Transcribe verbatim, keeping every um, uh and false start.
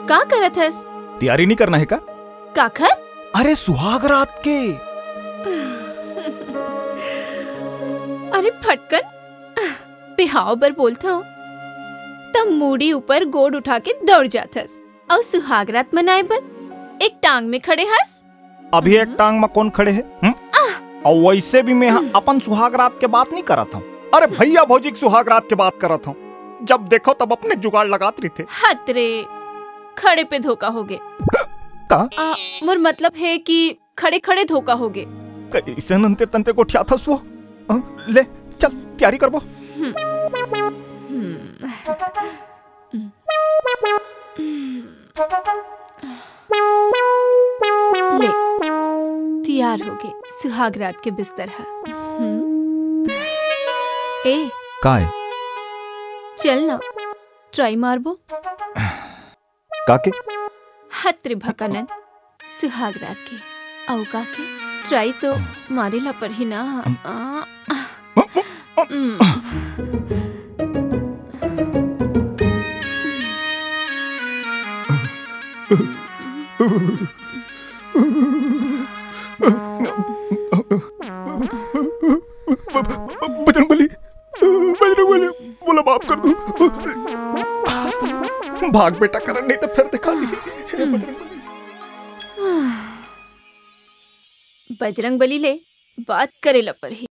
का करत हस? तैयारी नहीं करना है का? काखर? अरे, सुहाग रात के। अरे फटकन, बिहाव बर बोलत हंव, त मुड़ी ऊपर गोड़ उठा के दौड़ जात हस, अउ सुहाग रात मनाए बर एक टांग में खड़े हस। अभी एक टांग म कोन खड़े हे? हम्म? अउ वइसे भी मैं ह अपन सुहाग रात के बात नहीं करत हंव। अरे भैया भौजी के सुहाग रात के बात करत हंव। जब देखो तब अपने जुगाड़ लगात रहिथे। हत रे, खड़े पे धोखा होगे। का? आ, मोर मतलब हे कि खड़े खड़े धोखा होगे। कइसन अंते तंते गोठियात हस वो? हाँ, ले, चल, तैयारी करबो। हम्म। हम्म। ले, तैयार होगे सुहाग रात के बिस्तर ह। हम्म। ए, काय? चल ना, try मारबो। काके? हत रे भकानंद, सुहाग रात के। अउ काके? Try तो मारे ला परही ना। आ, आ। बजरंग बली, बजरंग बली, मोला माफ कर दो। भाग बेटा करण, नहीं तो फिर दिखा दी। बजरंग बली। बजरंग बली ले बात करे ला परही।